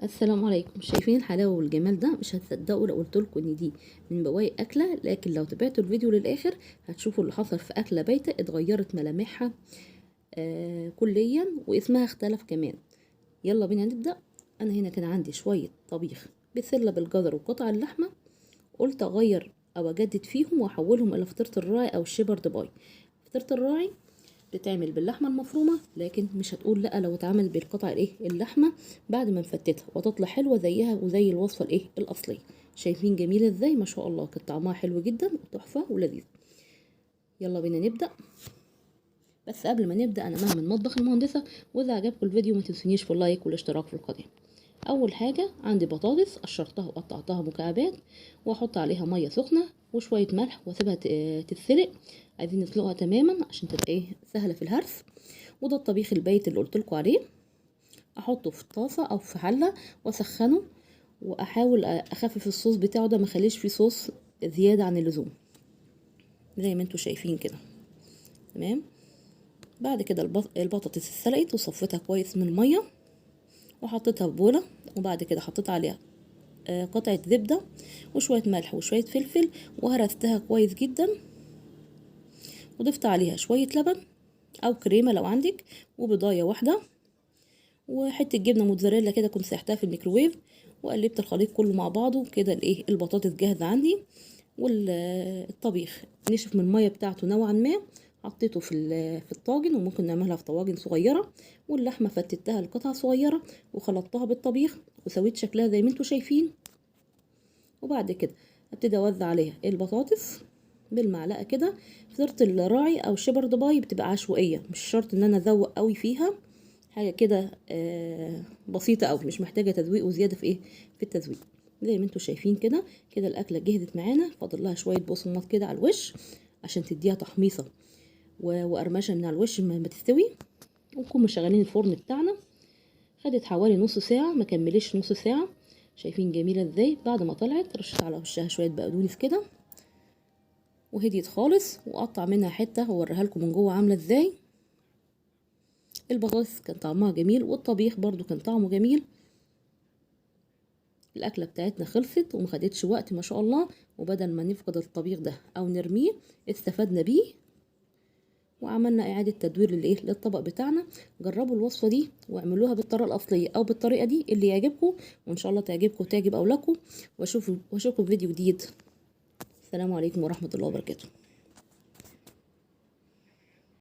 السلام عليكم. شايفين الحلاوة والجمال ده؟ مش هتصدقوا لو قلت لكم ان دي من بواقي اكله، لكن لو تابعتوا الفيديو للاخر هتشوفوا اللي حصل في اكله بايته اتغيرت ملامحها كليا واسمها اختلف كمان. يلا بينا نبدا. انا هنا كان عندي شوية طبيخ بسلة بالجزر وقطع اللحمة، قلت اغير او اجدد فيهم واحولهم الى فطيره الراعي او ال shepherd pie. فطيره الراعي بتعمل باللحمه المفرومه، لكن مش هتقول لا لو اتعمل بالقطع الايه اللحمة بعد ما نفتتها، وتطلع حلوة زيها وزي الوصفة الايه الاصلية. شايفين جميلة ازاي؟ ما شاء الله، كانت طعمها حلو جدا وتحفه ولذيذ. يلا بينا نبدا. بس قبل ما نبدا، انا مها من مطبخ المهندسه، واذا عجبكم الفيديو ما تنسونيش في ال like والاشتراك في القناة. اول حاجة عندي بطاطس قشرتها وقطعتها مكعبات، واحط عليها مية سخنة وشوية ملح واسيبها تتسلق. عايزين نسلقها تماما عشان تبقى ايه سهلة في الهرس. وده الطبيخ البايت اللي قلت لكم عليه، احطه في طاسه او في حله واسخنه، واحاول اخفف الصوص بتاعه ده، ما اخليش فيه صوص زيادة عن اللزوم زي ما انتم شايفين كده. تمام. بعد كده البطاطس اتسلقت وصفيتها كويس من المية وحطيتها في بوله، وبعد كده حطيت عليها قطعه زبدة وشوية ملح وشوية فلفل، وهرستها كويس جدا، وضفت عليها شوية لبن او كريمة لو عندك، وبضايه واحدة، وحتة جبنه موتزاريلا كده كنت سيحتها في الميكروويف، وقلبت الخليط كله مع بعضه كده. الايه البطاطس جاهزة عندي، والطبيخ نشف من المية بتاعته نوعا ما، حطيته في الطاجن، وممكن نعملها في طواجن صغيرة. واللحمة فتتها لقطع صغيرة وخلطتها بالطبيخ وسويت شكلها زي ما انتم شايفين. وبعد كده ابتدي اوزع عليها البطاطس بالمعلقه كده. فطيره الراعي او ال shepherd pie بتبقى عشوائية، مش شرط ان انا ازوق قوي فيها، حاجة كده بسيطة قوي، مش محتاجه تذويق وزيادة في ايه في التذويق. زي ما انتم شايفين كده كده الاكلة جهزت معانا. فاضل لها شوية بقسماط كده على الوش عشان تديها تحميصه وقرمشه من على الوش ما تستوي. ونكون مشغلين الفرن بتاعنا. خدت حوالي نص ساعة، ما كملتش نص ساعة. شايفين جميلة ازاي؟ بعد ما طلعت رشيت على وشها شوية بقدونس كده وهديت خالص، وقطع منها حتة واوريها لكم من جوه عامله ازاي. البطاطس كان طعمها جميل، والطبيخ برضو كان طعمه جميل. الاكلة بتاعتنا خلصت وما خدتش وقت ما شاء الله، وبدل ما نفقد الطبيخ ده او نرميه استفدنا بيه وعملنا اعاده تدوير للايه للطبق بتاعنا. جربوا الوصفة دي واعملوها بالطريقة الاصلية او بالطريقة دي اللي يعجبكم، وان شاء الله تعجبكم وتعجب اولادكم. واشوفكم في فيديو جديد. السلام عليكم ورحمة الله وبركاته.